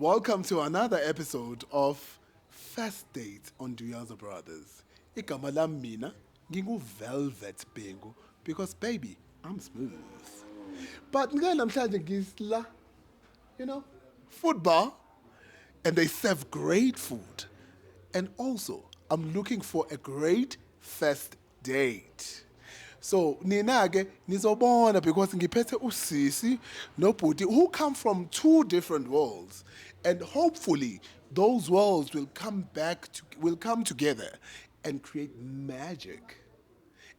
Welcome to another episode of First Date on Duyaza Brothers. Igama lami mina ngingu Velvet Bengu because baby, I'm smooth. But ngeke namhlanje ngisla, food bar, and they serve great food. And also, I'm looking for a great first date. So nina ke nizobona because ngiphethe usisi nobhuti who come from two different worlds, and hopefully those worlds will come back to, will come together and create magic.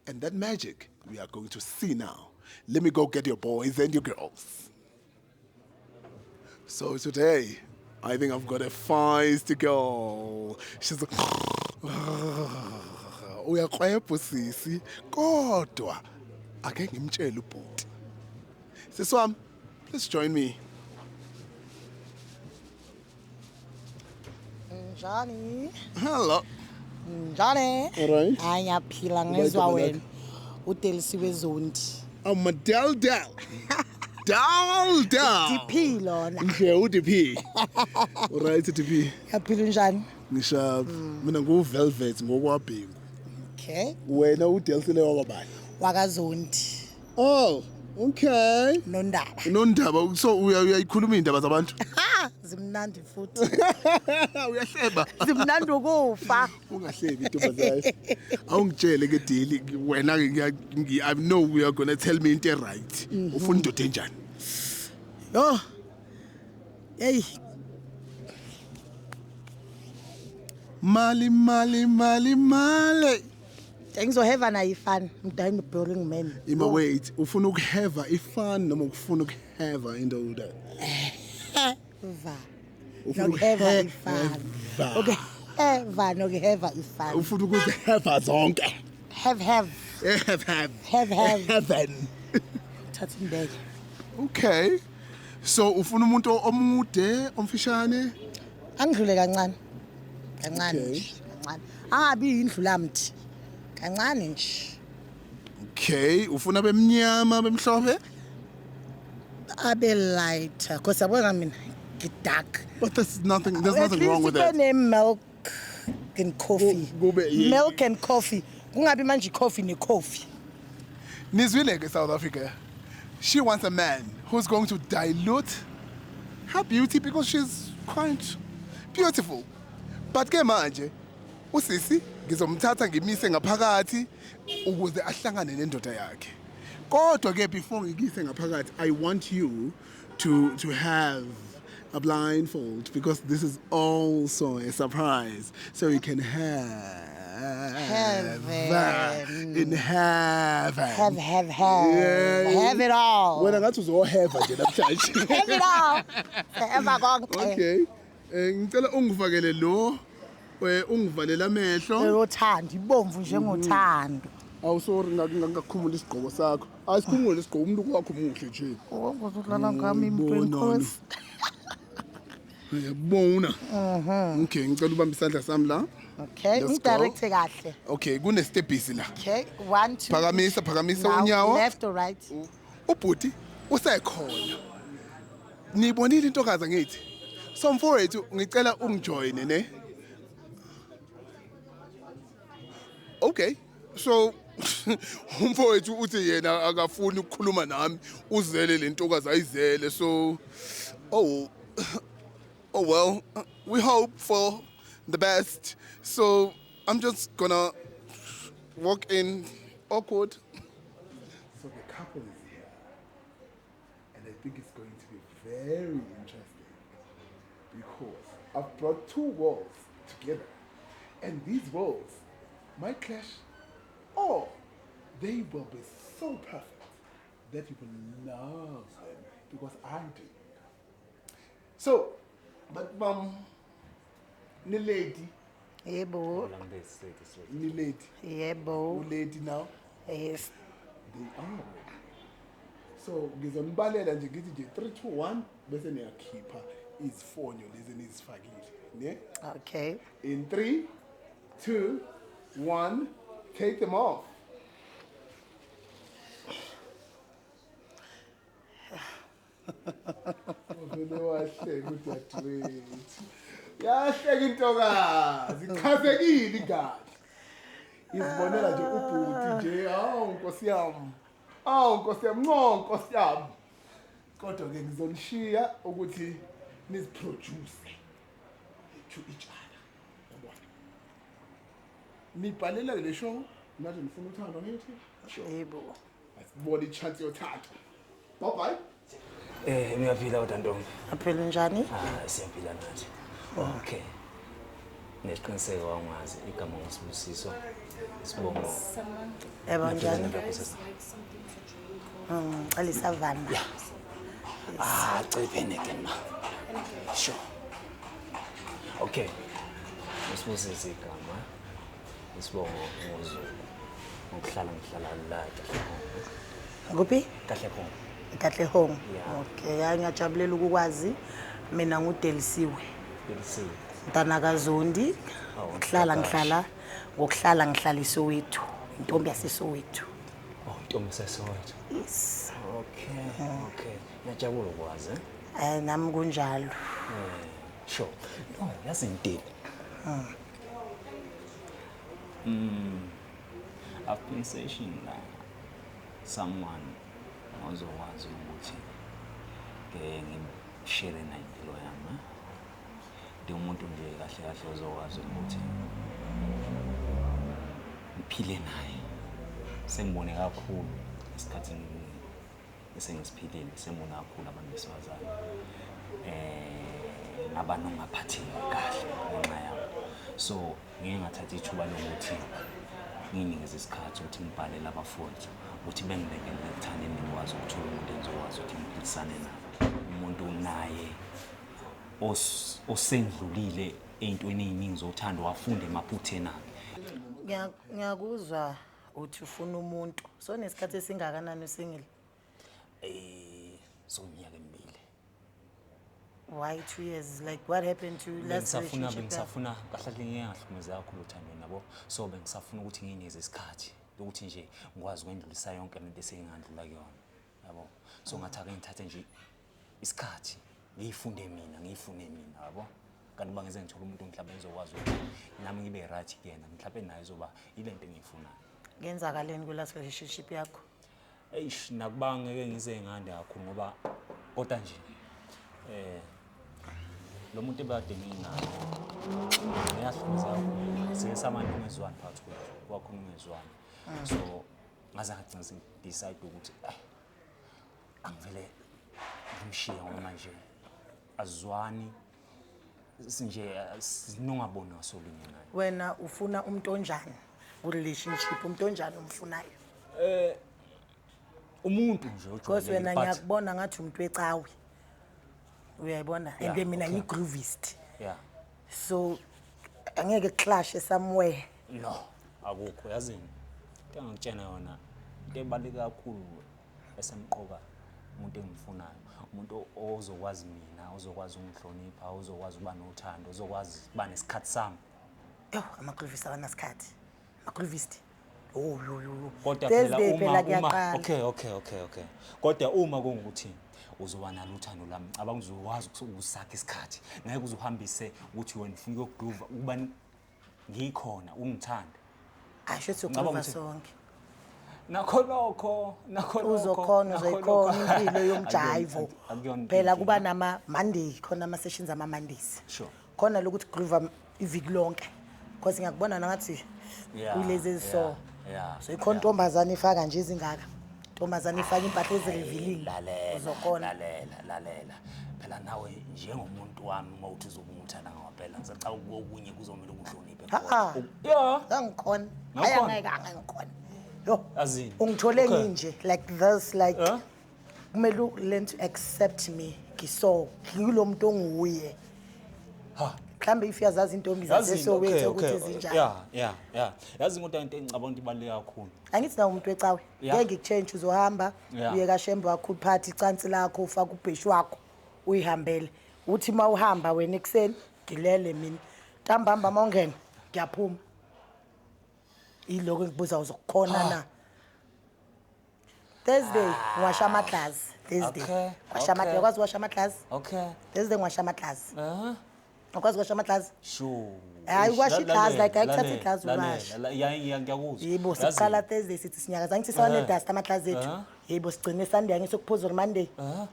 And that magic we are going to see now. Let me go get your boys and your girls. So today, I think I've got a feisty girl. She's like, uyakrwebha usisi, kodwa ake ngimtshele ubhuti. Sisi wami, please join me. Njani? Hello. Njani? Alright. Hayi, ngiyaphila, Ubani ngizwa igama wena. lakho? UDelisiwe Zondi. I'm a Del Del. Del Del. DP lona. Nje uDP. Alright DP. Ngiyaphila, unjani? Ngisha mina ngu Velvet ngokwabhengu. Okay. Wena uDelsile wakwabani? WakaZondi. Oh, okay. Nondaba. Nondaba, so uyayikhuluma indaba zabantu? Ha, zimnandi futhi. Uyahleba. Zimnandi ukufa. Ungahlebi intombazane. Awungitshele ke Deli, wena ke I know you are going to tell me into right. Ufuna indoda enjani? Yo. Hey, Mali mali mali mali. Ngizoheva nayo ifun. I'm a boring man. Ima wait, ufuna ukuheva ifun noma ufuna ukuheva indoda? Va. Ufuna Nokuheva ifun. ukuheva. Okay. Heva nokuheva ifun. Ufuna ukuheva zonke. Have have. Have have. Have have. Heaven. Thatha imbeke. Okay. So ufuna umuntu omude, omfishane? Angidlule kancane. Kancane Okay. nje, kancane. Angabi indlulamthi. Kancane nje. Okay, ufuna bemnyama bemhlophe? Abe lighter. Because yabona mina ngi-dark. But there's nothing wrong with that. At milk and coffee. Kube Milk and coffee. Kungabi manje coffee ne-coffee. Nizwile ke South Africa. She wants a man who's going to dilute her beauty because she's quite beautiful. But ke manje usisi ngizomthatha ngimise ngaphakathi ukuze ahlangane nendoda yakhe. Kodwa ke before ngikise ngaphakathi, I want you to have a blindfold because this is also a surprise, so you can have Heaven. In heaven. Have, have, have. Yeah. Have it all. Wena ngathi uzoheva nje namhlanje. Have it all. Have konke. Okay. Ngicela ungifakele lo, ungivalele amehlo. Uthando, ibomvu njengothando. Awu sorry, ngakukhumula isigqoko sakho. Asikhumule isigqoko, umuntu wakho muhle nje. Ungozodlala ngami Ngibona. inkosi. Uyabona. Okay, ngicela ubambe isandla sami la. Okay, Let's go. ngidirecte kahle. Okay, kunestebhisi la. Okay, 1 2. Phakamisa, phakamisa Now, unyawo. Left or right? Ubhuti usekhona. Nibonile intokazi ngithi. So mfowethu ngicela ungijoine ne. Okay. So umfowethu uthi yena akafuni ukukhuluma nami, uzele le ntokazi ayizele, so oh oh well, we hope for the best. So I'm just gonna walk in awkward. So the couple is here, and I think it's going to be very interesting because I've brought two worlds together, and these worlds might clash, or they will be so perfect that you will love them because I do. So, but ni lady, Yebo. ni lady, Yebo. u lady now. Yes. They are ready. So ngizonibalela nje ngithi nje 3 2 1 bese niyakhipha izifonyo lezi enizifakile, ne? Okay. In 3 2 1, take them off. Wavele wahleka udadewethu. Yahleka intokazi, ichazekile ingane. Izibonela nje ubhuti nje, hawu Nkosi yami. Awu Nkosi yami, nco Nkosi yami. Kodwa ke ngizonishiya ukuthi niziproduce to each other. Yabona. Nibhalele le show, nathi nifuna uthando ngithi? Sure. Yebo. Asibone i-chance yothando. Bye bye. Niyaphila kodwa ntombi. Aphila njani? Ah, siyaphila nathi. Okay. Nesiqiniseko wangazi igama nguSibusiso. Sibongo. Yebo njani? Ngiyaphila. Ngicela isavana. Ah, cela ke ma. Sure. Okay. USibusiso igama. Isibongo ngoZulu. Ngokuhlala ngihlala la Katlehong. Kuphi? Katlehong. Katlehong. Yeah. Okay, hayi ngiyajabulela ukukwazi. Mina nguDelisiwe. Delisiwe. Mntana kaZondi. Oh, Ngihlala gosh. ngihlala ngokuhlala ngihlala eSoweto. Intombi yaseSoweto. Oh, intombi yaseSoweto. Yes. Okay, okay. Ngiyajabula ukwazi. Eh? Nami kunjalo. Sure. No, yazi ngidile. I've been searching la someone ozokwazi ukuthi ke ngishare naye impilo yami. Ndi umuntu nje kahle kahle ozokwazi ukuthi ngiphile naye. Sengibone kakhulu esikhathini esengisiphilile, sengibone kakhulu abantu besifazane. Ngaba nongaphatheki kahle ngenxa yabo. So ngike ngathatha ithuba lokuthi nginikeze isikhathi ukuthi ngibhalele abafowethu ukuthi bengilekelele ekuthandeni ngikwazi ukuthola umuntu engizokwazi ukuthi ngiphilisane naye. Umuntu naye osendlulile ey'ntweni ey'ningi zothando, wafunda emaphutheni akhe. Ngiyakuzwa uthi ufuna umuntu. So nesikhathi esingakanani usingile? Sonyaka emibili. Why 2 years? Like what happened to last Bengisafuna relationship? bengisafuna kahle kahle ngike ngahlukumezeka kakhulu othandweni nabo. So bengisafuna ukuthi nginikeze isikhathi ukuthi nje ngikwazi ukwendlulisa yonke lento esengingandlula kuyona. Yabo. So ngathi ake ngithathe nje isikhathi ngiyifunde mina, ngiyifune mina, yabo. Kanti uba ngize ngithola umuntu mhlawumbe ngizokwazi ukuthi nami ngibe right kuyena, mhlawumbe naye izoba ile nto engiyifunayo. Kuyenzakaleni ku last relationship yakho? Eish, nakuba ngeke ngize ngande kakhulu ngoba kodwa nje lo muntu ebekade nginaye ngiyahlukumezeka kakhulu. Sike samanje ungezwani phakathi kwethu, kwakhona ungezwani. So ngaze ngagcina sengidecide ukuthi angivele ngimshiye ngoba manje azwani sinje sinongaboni ngasolinye naye. Wena ufuna umuntu onjani ku relationship, umuntu onjani omfunayo? Umuntu nje Because ojwayelekile, wena but ngiyakubona ngathi umuntu wecawe. Uyayibona? Yeah, And mina okay. ngigroovist. Yeah. So angeke clash somewhere. No, akukho yazini. Into engikutshena yona into ebaluleke kakhulu esemqoka umuntu engimfunayo, umuntu ozokwazi mina, ozokwazi ukungihlonipha, ozokwazi ukuba nothando, ozokwazi ukuba nesikhathi sami. Yo, ama-groovist abanasikhathi. Ama-groovist. Oh, yo, yo, yo. Kodwa phela Thursday uma phela uma kuyaqala. okay, okay, okay, okay. Kodwa uma kungukuthi uzoba nalo uthando lami, cabanga uzokwazi ukusakha isikhathi. Ngeke uze uhambise ukuthi wena ufuna ukuyogroova ukuba ngikhona ungithanda. Asho ukuthi Ngicabanga ugroova ukuthi sonke. Nakho lokho, nakho lokho. Uzokhona, nakho uzoyikhona lokho. impilo yomjayivo. Akuyona Phela inkinga. kuba nama Monday, khona ama sessions ama Mondays. Sure. Khona lokuthi groove iviki lonke. Because ngiyakubona ngathi Yeah, kulezi eziso. yeah, yeah, So ikhona yeah. intombazane ifaka nje izingaka. Intombazane ifaka impahla ezirevealing. Lalela, Uzokhona. lalela, lalela. Phela nawe njengomuntu wami uma uthi uzobe ungithanda ngempela, ngisacabanga okunye kuzomela ukuhloniphe. Ha ha. Yeah. Ngikhona. Hayi Ngawukhona? angeke angikhona. Yo. Azini. Ungithole Okay. nginje like this like Huh? kumele u learn to accept me. Ngiso ngilo muntu onguye. Ha. Mhlambe if uyazazi intombi Yazini, zaseSoweto okay, ukuthi okay. zinjani. Yeah, yeah, yeah. Yazi kodwa into engicabanga ukuthi ibaluleke kakhulu. Angithi nawe umuntu wecawe. Yeah. Ngeke ngikuchange uzohamba Yeah. uye kaShembe wakho uphathe icansi lakho ufake ubheshu wakho uyihambele. Uthi mawuhamba wena ekseni ngilele mina. Ntambama mawungena ngiyaphuma. Iloko engikubuza uzokukhona na? Thursday ngiwasha amaglasi. Thursday. Okay, Washa amaglasi. okay. Uyakwazi uwasha amaglasi? Okay. Thursday ngiwasha amaglasi. Uh-huh. Ukwazi uwasha amaglasi? Sure. Hayi, Eish, uwasha iglasi, like, hayi, kuthatha lalela, iglasi lalela, uwashe. ya, ngiyakuzwa. Yebo, Yazi- siqala Thursday sithi sinyakaza. Angithi sawane-dust amaglasi ethu. Yebo, sigcine Sunday angithi sokuphuza or Monday.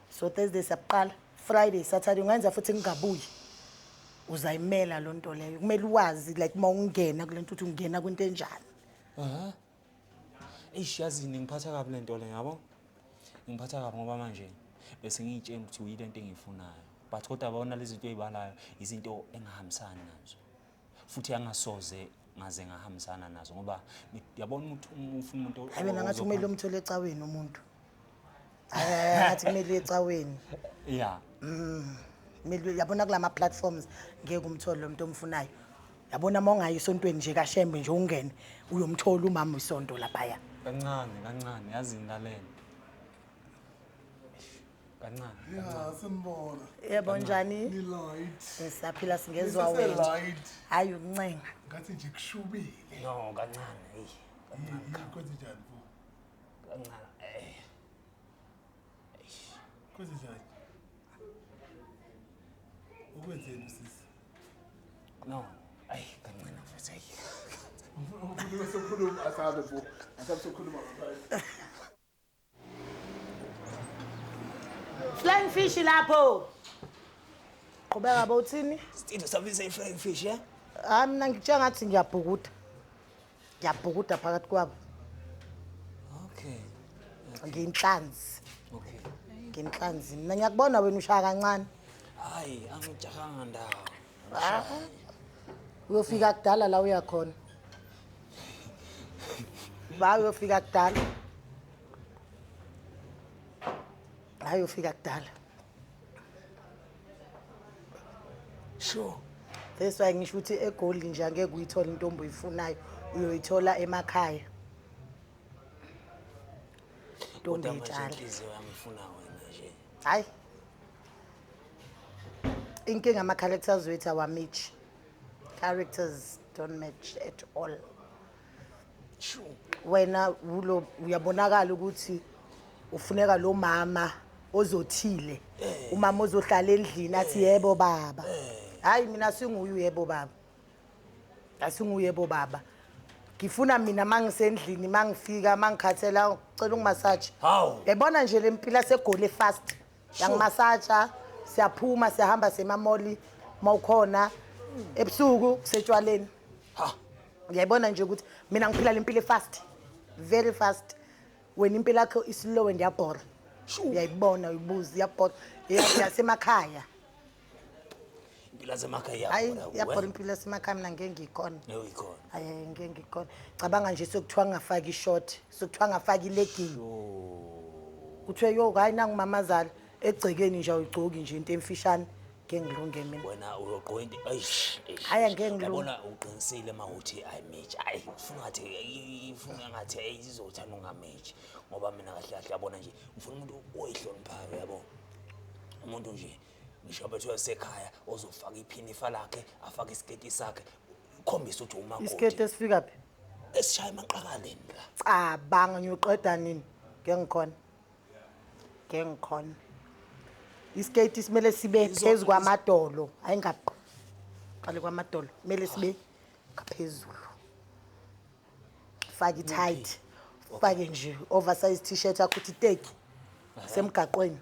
So Thursday siyakuqala. Friday, Saturday ungenza futhi ngingabuyi. Uzayimela loo nto leyo. Kumele uwazi like uma ungena kule nto ukuthi ungena kwinto enjani. Eish, yazini ngiphatha kabi le nto le, yabo? Ngiphatha kabi ngoba manje bese ngiyitshela ukuthi uyile nto engiyifunayo. But kodwa bona lezi zinto ey'balayo izinto engahambisani nazo. Futhi angasoze ngaze ngahambisana nazo ngoba yabona ukuthi uma ufuna umuntu Hayi wena ngathi kumele umthole ecaweni umuntu. Hayi ngathi kumele uye ecaweni. Yeah. Kumele yabona kulama platforms ngeke umthole lo muntu omfunayo. Yabona uma ungayi esontweni nje kaShembe nje ungene uyomthola umama isonto laphaya. Kancane kancane yazini lalela. Kancane. Ya, sanibona. Yebo njani? Ni light. Sisaphila singezwa wena. Light. Hayi ukuncenga. Ngathi nje kushubile. No, kancane hey. Kwenze njani fu? Kancane. Eh. Kwenze njani? Ukwenzeni sisi? No. Ay, kancane mfethu. Ay. Ufuna sokhuluma asabe fu. Asabe sokhuluma ngaphandle. Flying fish lapho. Qhubeka bo uthini? Still sabisa i-flying fish, eh? Hayi mina ngitshela ngathi ngiyabhukuda. Ngiyabhukuda phakathi kwabo. Okay. Ngiyinhlanzi. Okay. Ngiyinhlanzi. Mina ngiyakubona wena ushaya kancane. Hayi, angijahanga ndawo. Uyofika kudala la uya khona. Ba uyofika kudala. Hayi uyofika kudala. Sure. That's why ngisho ukuthi eGoli nje angeke uyithole intombi oyifunayo, uyoyithola emakhaya. Ntombi Kodwa manje etshala. inhliziyo yami ifuna wena nje. Hayi. Inkinga ama characters wethu awamatch. Characters don't match at all. Sure. Wena ulo uyabonakala ukuthi ufuneka lo mama ozothile. Umama ozohlala endlini athi yebo baba. Hayi mina singuye yebo baba. Asinguye yebo baba. Ngifuna mina mangisendlini mangifika mangikhathela ngicela ungimassage. Hawu. Yabona nje lempilo segoli fast. Yangimassage siyaphuma siyahamba semamoli mawukhona ebusuku kusetshwaleni. Ha. Uyayibona nje ukuthi mina ngiphila lempilo fast. Very fast. Wena impilo yakho islow and yabhora. Uyayibona uyibuza iyabhora. Yasemakhaya. Impilo zasemakhaya Hayi iyabhora kuwe. iyabhora impilo yasemakhaya mina ngeke ngiyikhona. Ngeke uyikhona. Hayi ngeke ngikhona. Cabanga nje sekuthiwa ngafaki ishort, sekuthiwa ngafaki ilegging. Kuthiwe yo hayi nangumamazala egcekeni nje awuyigcoki nje into emfishane ngeke ngilunge mina. Wena uyogqoka into eish. Eish. Hhayi, angeke ngilunge. Yabona uqinisile mawuthi ayi match. Ayi ufuna ngathi ifuna ngathi izothanda ungamatch ngoba mina kahle kahle yabona nje ngifuna umuntu oyihloniphayo yabo. Umuntu nje ngisho bethiwa sekhaya ozofaka iphinifa lakhe afake isiketi sakhe ukhombisa ukuthi umakoti. Isiketi esifika phi? Esishaya emaqakaleni la. Cabanga ngiyoqeda nini? Ngeke ngikhona. Ngeke ngikhona. Isiketi simele sibe phezu kwamadolo, hayi ngapha. Qale kwamadolo, kumele sibe ngaphezulu. Fake tight. Fake nje oversize t-shirt yakho uthi teki. Semgaqweni.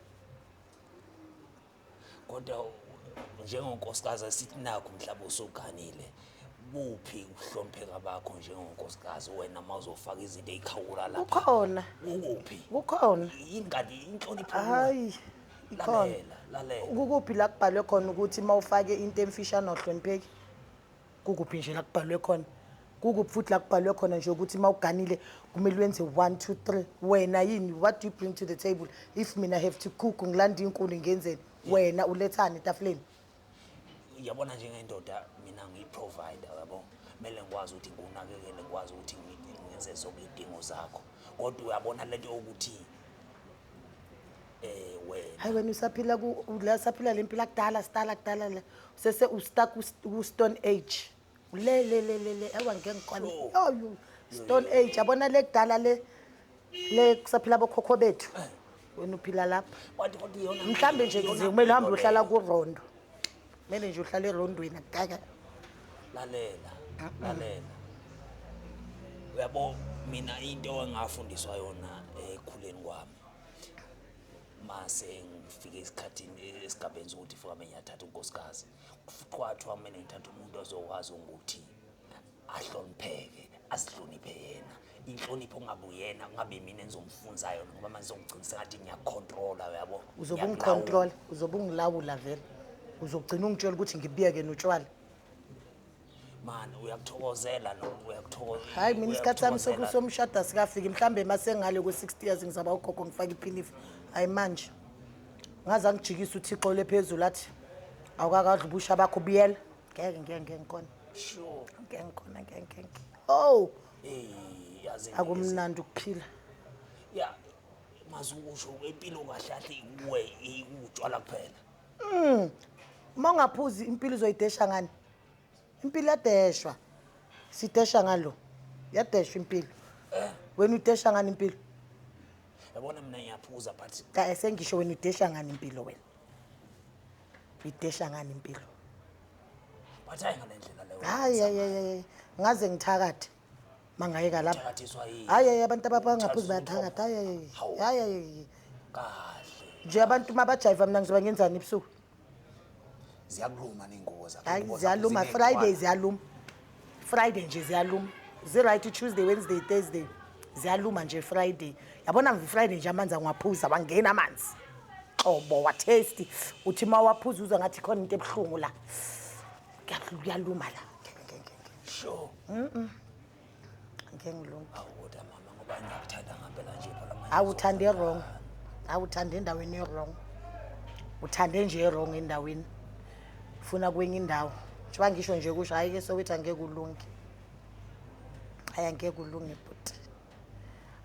Kodwa njengonkosikazi sithi nakho mhlawumbe usuganile. Buphi ukuhlonipheka bakho njengonkosikazi wena mawuzofaka izinto ezikhawula lapha? Kukhona. Ukuphi? Kukhona. Yini kanti inhlonipho? Hayi, ikhona. Lalela, lalela. Kukuphi la kubhalwe khona ukuthi mawufake into emfishane awuhlonipheki? Kukuphi nje la kubhalwe khona? Kukuphi futhi la kubhalwe khona nje ukuthi mawuganile kumele wenze 1 2 3 wena yini? What do you bring to the table? If mina have to cook ngilanda inkuni ngenzeni? Wena ulethani etafuleni? Uyabona njengendoda mina ngiyi-provider yabo. Kumele ngikwazi ukuthi ngikunakekele, ngikwazi ukuthi ngenze zonke izidingo zakho. Kodwa uyabona lento yokuthi wena. Hayi wena usaphila ku la saphila lempilo kudala, sidala kudala la. Sese ustuck ku Stone Age. Le le le le le awa ngeke ngikhona. Sure. Oh you Stone Age yabona le kudala le. Le kusaphila abokhokho bethu. Wena uphila lapha. Wathi kodwa iyona Mhlambe nje iyona kuze kumele uhambe impilo uhlala leyo. kurondo. Kumele nje uhlale erondweni akaka. Lalela, lalela. Uyabo mina into engafundiswa yona ekukhuleni kwami. Mase ngifike esikhathini esigabeni sokuthi fika ngiyathatha unkosikazi. Kwathiwa kumele ngithathe umuntu ozokwazi ukuthi ahlonipheke, azihloniphe yena. Inhlonipho kungabe uyena, kungabe mina engizomfunza yona ngoba manje ngizogcina sengathi ngiyakucontrola uyabo. Uzobe Ngiyakulawula. ungicontrol, uzobe ungilawula vele. Uzogcina ungitshela ukuthi ngibiyeke notshwala. Man uyakuthokozela no uyakuthokozela. Hayi mina isikhathi sami uyakuthokozela. somshado asikafiki mhlambe masengale kwe-60 years ngizaba ugogo ngifake iphinifa. Hayi manje. Ngaze angijikisa uThixo le phezulu athi awukakadla ubusha bakho buyela. Ngeke ngeke ngeke ngikhona. Sure. Ngeke ngikhona ngeke ngeke. Oh, Eh yazi akumnandi ukuphila. Ya mazukusho impilo kahle kahle kuwe ikutshwala kuphela. Uma ungaphuzi impilo uzoyidesha ngani? Impilo iyadeshwa. Sidesha ngalo. Iyadeshwa impilo. Wena udesha ngani impilo? Yabona mina ngiyaphuza but Ka sengisho wena udesha ngani impilo wena? Uyidesha ngani impilo? but hayi ngale ndlela leyo. Hayi hayi hayi hayi. Ngaze ngithakathe. Mangayeka lapha. Uthakathiswa yini? Hayi hayi abantu abangaphuzi Uthakathiswa bayathakatha. Hayi hayi. Hawu. Hayi hayi. Kahle. Nje abantu mabajayiva mina ngizoba ngenzani ebusuku? Ziyakuluma nengubo zakho. Hayi Ingubo zakho ziyaluma ziney'ntwana. Friday ziyaluma. Friday nje ziyaluma. Zi-right Tuesday, Wednesday, Thursday. Ziyaluma nje Friday. Yabona nje Friday nje amanzi angiwaphuza wangena amanzi. Xobo wa taste. Uthi mawaphuza uzwa ngathi khona into ebuhlungu la. Kuyaluma la. Sure. Ngeke ngilunge. Awu kodwa mama ngoba ngiyakuthanda ngempela nje phela manje. Awuthande wrong. Awuthande endaweni e-wrong. Uthande nje wrong endaweni. Funa kwenye indawo. Njengoba ngisho nje kusho hayi ke Soweto angeke ulunge. Hayi angeke ulunge bhuti.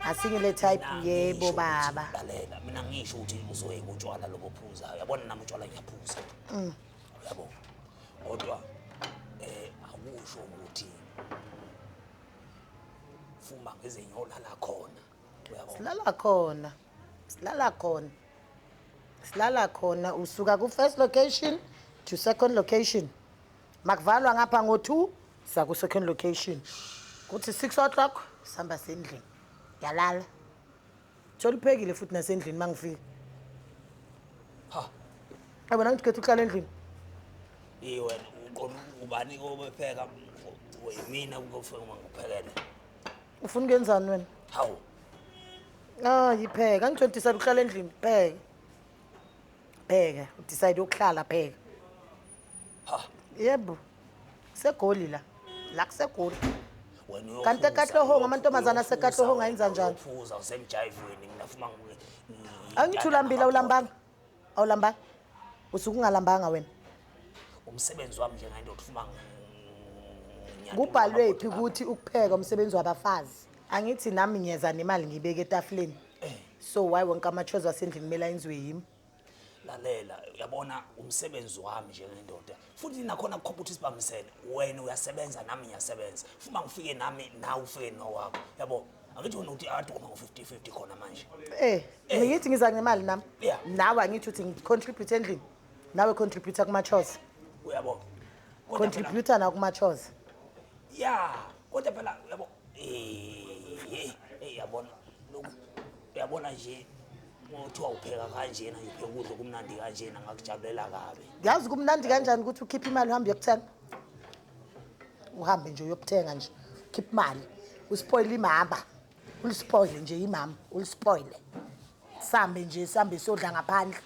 Asingile type Mina yebo ngisho ukuthi- baba. Lalela mina ngisho ukuthi uzoyeka utshwala lobo phuzayo. Yabona nami utshwala ngiyaphuza. Uyabo. Kodwa akusho ukuthi fuma ngize ngiyolala khona. Uyabo. Silala khona. Silala khona. Silala khona usuka ku first location to second location. Makuvalwa ngapha ngo2 siya ku second location. Kuthi 6 o'clock sihamba sendlini. Yalala. Thola uphekile futhi nasendlini mangifika. Ha. Yabona ngithi khetha uhlala endlini. Eh wena uqonda ubani obepheka mina ukufika uma ngikuphekele. Ufuna ukuyenzani wena? Hawu. Ah, yipheka. Angithi decide ukuhlala endlini, pheka. Pheka, udecide ukuhlala pheka. Ha. Yebo. Segoli la. La kusegoli. Wena Kanti eKatlehong, amantombazane aseKatlehong ayenza njani? Uyophuza usemjayivweni mina fuma Angithi ulambile awulambanga? Awulambanga? Usuke ungalambanga wena. Umsebenzi wami njengendoda ufuma Kubhalwe phi ukuthi ukupheka umsebenzi wabafazi? Angithi nami ngiyeza nemali ngibeke etafuleni. So why wonke ama-chores wasendlini kumele ayenziwe yimi? Lalela uyabona umsebenzi wami njengendoda futhi nakhona kukhomba ukuthi sibambisene wena uyasebenza nami ngiyasebenza fuma ngifike nami nawe ufike nowakho yabo angithi wena uthi ade uma ngo-50 50 khona manje. Eh, ngithi ngiza nemali nami. Yeah. Nawe angithi uthi ngicontribute endlini. Nawe contribute kuma-chores. Uyabo. Kodwa phela- Contribute na kuma-chores. Ya kodwa phela uyabo yabona lokhu uyabona nje kuthiwa upheka kanjena nje upheka ukudla okumnandi kanjena ngakujabulela kabi. Yazi kumnandi kanjani ukuthi ukhiphe imali uhambe uyokuthenga? Uhambe nje uyokuthenga nje. Khipha imali. Uspoil imama. Ulispoil nje imama, ulispoil. Sambe nje sambe siyodla ngaphandle.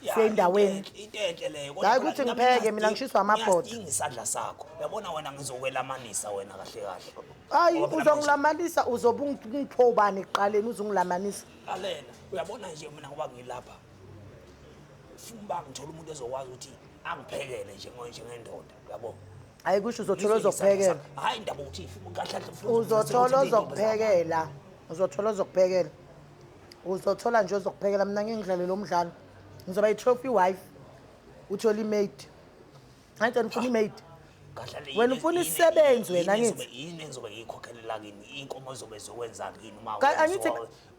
Ya, Siye endaweni. into enhle leyo. Hayi ukuthi ngipheke mina ngishiswa amabhodo. Ngiyasidinga isandla sakho. Uyabona wena ngizokwelamanisa wena kahle kahle. Hayi Ngoba phela manje- uzongilamanisa uzobe ungipho ubani ekuqaleni uzongilamanisa. Lalela, uyabona nje mina ngoba ngilapha. Funa ngithola umuntu ezokwazi ukuthi angiphekele njengendoda, uyabo? Hayi kusho uzothola Ngizwe isandla ozokuphekela. sakho. Hayi indaba ukuthi kahle kahle ufuna Uzothola ukuthi ozokuphekela. Uzothola ozokuphekela. Uzothola nje ozokuphekela mina ngeke ngidlale lo mdlalo. Ngizoba i-trophy wife. Uthole i-maid. Angithi ngifuna i-maid. Kahle. Wena ufuna isisebenzi wena, angithi? Yini engizobe ngiyikhokhelela kini? Inkomo ezobe zokwenza kini uma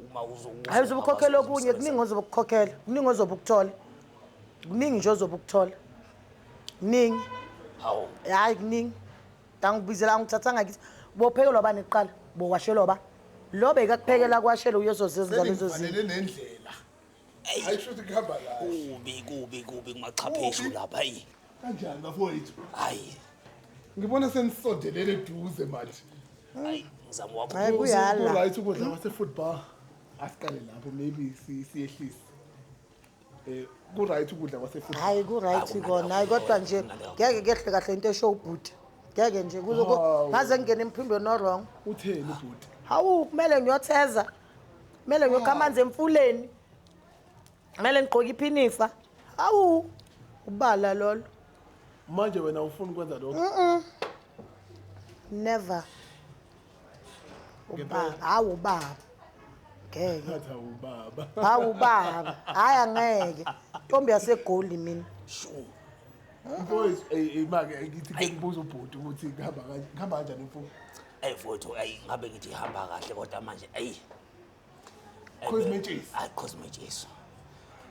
uma uzo Hayi, uzobe ukhokhela okunye, kuningi ozobe ukukhokhela, kuningi ozobe ukuthola. Kuningi nje ozobe ukuthola. Kuningi. Hawu. Hayi, kuningi. Angibizela, angithathanga kithi. Bophekelwa bani kuqala? Bowashelwa ba? Lo bekakuphekela kwashela uyozozenza lezo zinto. Sengivalele nendlela. Hayi, shuthi kuhamba kahle. Kubi, kubi, kubi kumaxhapheshu Kubi. lapha, hayi. Kanjani, bafowethu? Hayi. Ngibona senisondelele eduze manje. Hayi, ngizama wakho. Hayi, kuyala. Ku-right ukudla kwase-food bar. Asiqale lapho, maybe siyehlise. Ku-right ukudla kwase-food bar. Hayi, ku-right Hayi, kona, hayi, kodwa nje ngeke kehle kahle into esho ubhuti. Ngeke nje kuzo Hawu. ngaze ngingene emphimbweni no-wrong. Utheni ubhuti? Hawu, kumele ngiyotheza. Kumele ngiyokha amanzi emfuleni. Kumele ngigqoke iphinifa. Hawu, ubala lolo. Manje wena ufuna ukwenza lokho? Never. Ubaba, hawu baba. Ngeke. Ngathi awubaba. Hawu baba, hayi angeke. Ntombi yaseGoli mina. Shu. Mfowethu, make ngithi ke ngibuza ubhuti ukuthi kuhamba kanjani, kuhamba kanjani mfo? Ey mfowethu, ayi, ngabe ngithi ihamba kahle kodwa manje ayi. Cosmetjes. Hayi, cosmetjes.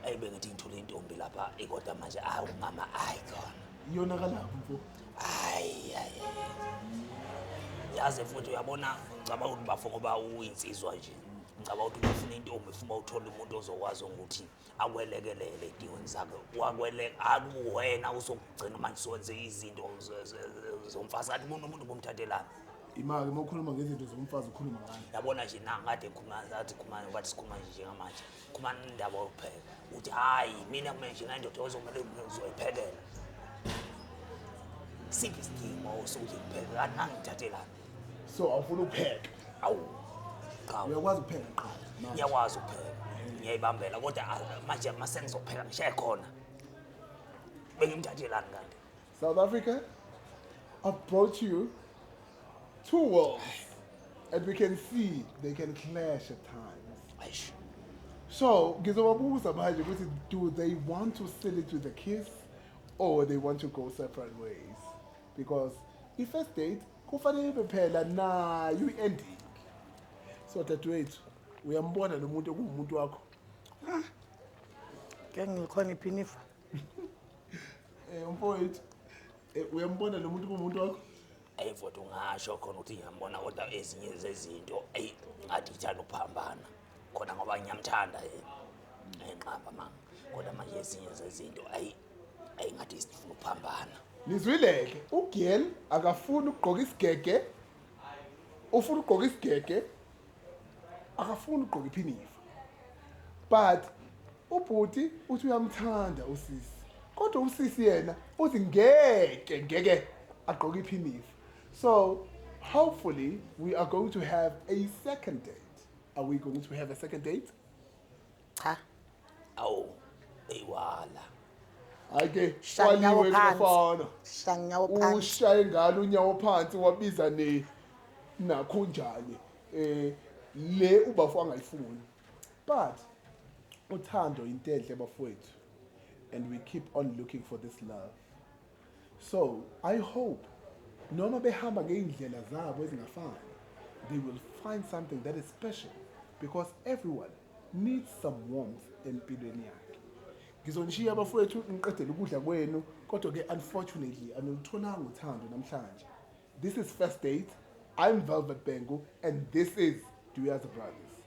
Ayi, bengithi ngithole intombi lapha, kodwa manje ayi, umama ayi khona. Iyonakalaphi, mfo? Hayi, hayi. Yazi mfowethu, uyabona, ngicabanga ukuthi bafo, ngoba uyinsizwa nje. Ngicabanga ukuthi uma ufuna intombi ufuna uthole umuntu ozokwazi ukuthi akwelekelele ey'dingweni zakhe. Wakwele akuwena uzokugcina manje sowenze izinto zomfazi, kanti kunomuntu bomthathelana. Imali, uma ukhuluma ngezinto zomfazi ukhuluma ngani? Yabona nje, na ngade ngikhuluma, ngathi khuluma, bathi sikhuluma nje njengamanje, khuluma indaba yokupheka, uthi hhayi, mina kumele njengendoda ozomele ngizoyiphekela. Siphi isidingo sokuthi ngipheke kanti ngangithathelana? So awufuna ukupheka? Awu, cha. Uyakwazi ukupheka qha manje? Ngiyakwazi ukupheka, ngiyayibambela, kodwa manje mase ngizopheka ngishaye khona, bengimthathelani kanti? South Africa, I've brought you two worlds, and we can see they can clash at times. Eish. So ngizobabuza manje ukuthi do they want to seal it with a kiss or they want to go separate ways? Because i-first date kufanele ibe phela nayo i-ending. So dadewethu, uyambona lo muntu okuwumuntu wakho? Ke ngikhona iphinifa. Mfowethu, uyambona lo muntu kuwumuntu wakho? Eyi mfowethu, ungasho khona ukuthi ngiyambona, kodwa ezinye zezinto eyi ngathi ithanda ukuphambana khona, ngoba ngiyamthanda yena, enqaba manga, kodwa manje ezinye zezinto ayi ayi ngathi sifuna ukuphambana. Nizwile-ke, ugirl akafuni ukugqoka isigege, ufuna ukugqoka isigege, akafuni ukugqoka iphinifa. But ubhuti uthi uyamthanda usisi, kodwa usisi yena uthi ngeke ngeke agqoke iphinifa. So hopefully we are going to have a second date. Are we going to have a second date? Cha. Awu, eyiwala. Hhayi-ke, Shaya unyawo kwaliwe phansi. kubafana. Shaya unyawo phansi. Ushaye ngalo unyawo phansi, wabiza ne nakho njani le ubafo angayifuni. But uthando into enhle, bafowethu, and we keep on looking for this love. So I hope noma behamba ngey'ndlela zabo ezingafani, they will find something that is special, because everyone needs some warmth empilweni yakhe. Ngizonishiya bafowethu, ngiqedele ukudla kwenu, kodwa-ke unfortunately anilutholanga uthando namhlanje. This is First Date. I'm Velvet Bengu, and this is Duyaza Brothers.